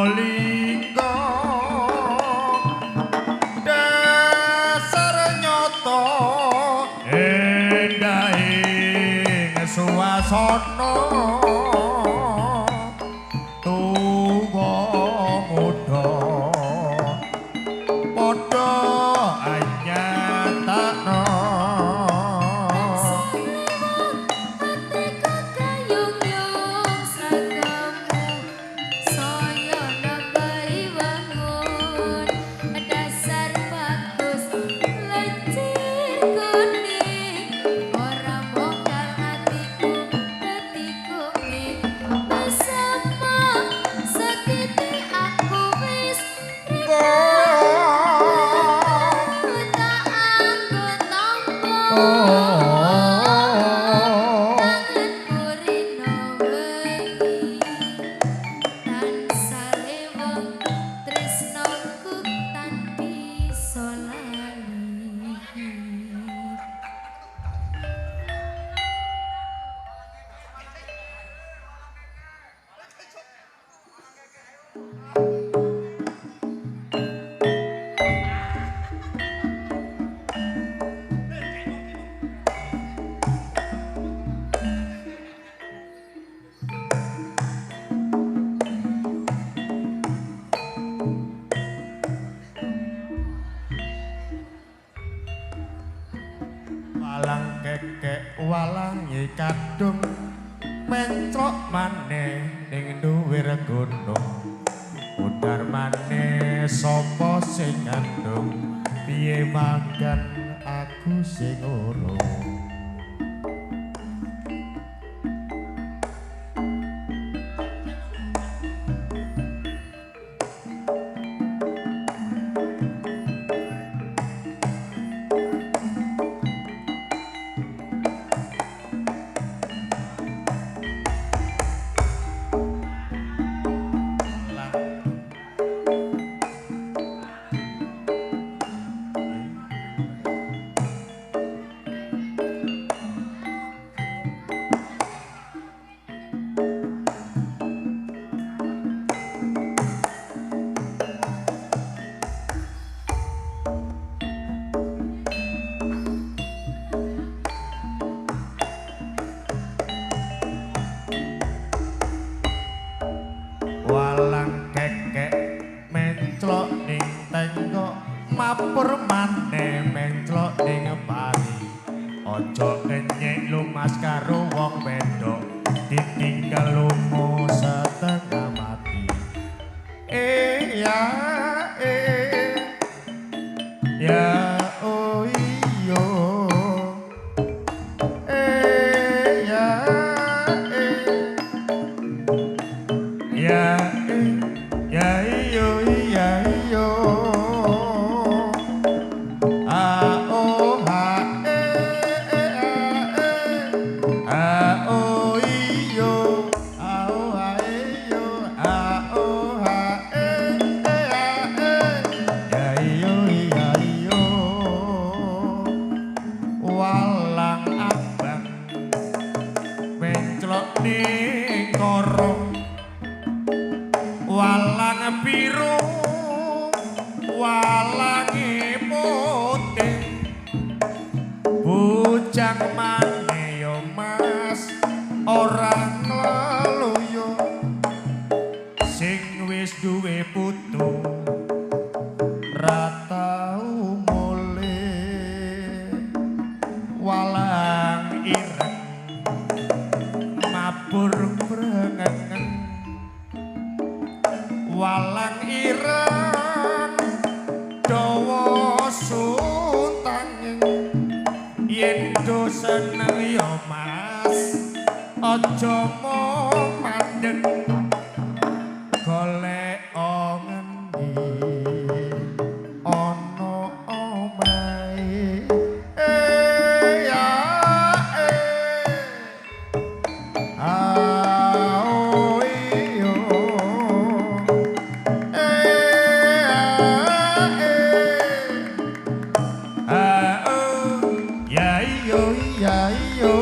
Probolinggo dasar nyoto endahing suasana tuwa muda padha anyatakno. Walang kekek walange kadung mencrok maneh ning dhuwur gunung, udar maneh sapa sing ngandung, piye magan aku sing urung. Walang kekek menclok ning tengkok, mapur maneh menclok ning pari, aja kenyek lumas karo wong wedok, ditinggal lunga setengah mati. Eh ya eh ya oh iyo eh ya eh ya eh ya iyo ya iyo a o h e e a e a o iyo a o h e iyo a o h e e a e ya iyo ya iyo. Walang abang menclok ning korong, walang biru walange putih, bujang maneh yo mas ora ngleluyo, sing wis duwe putu ra tau mulih. Walang ireng mabur brengeng, walang ireng dawa suntanging, yen do seneng ya mas aja mung mandeg, golek ngendi ana omahe. Eh ya eh a o iyo eh a eh a o ya iyo ya iyo.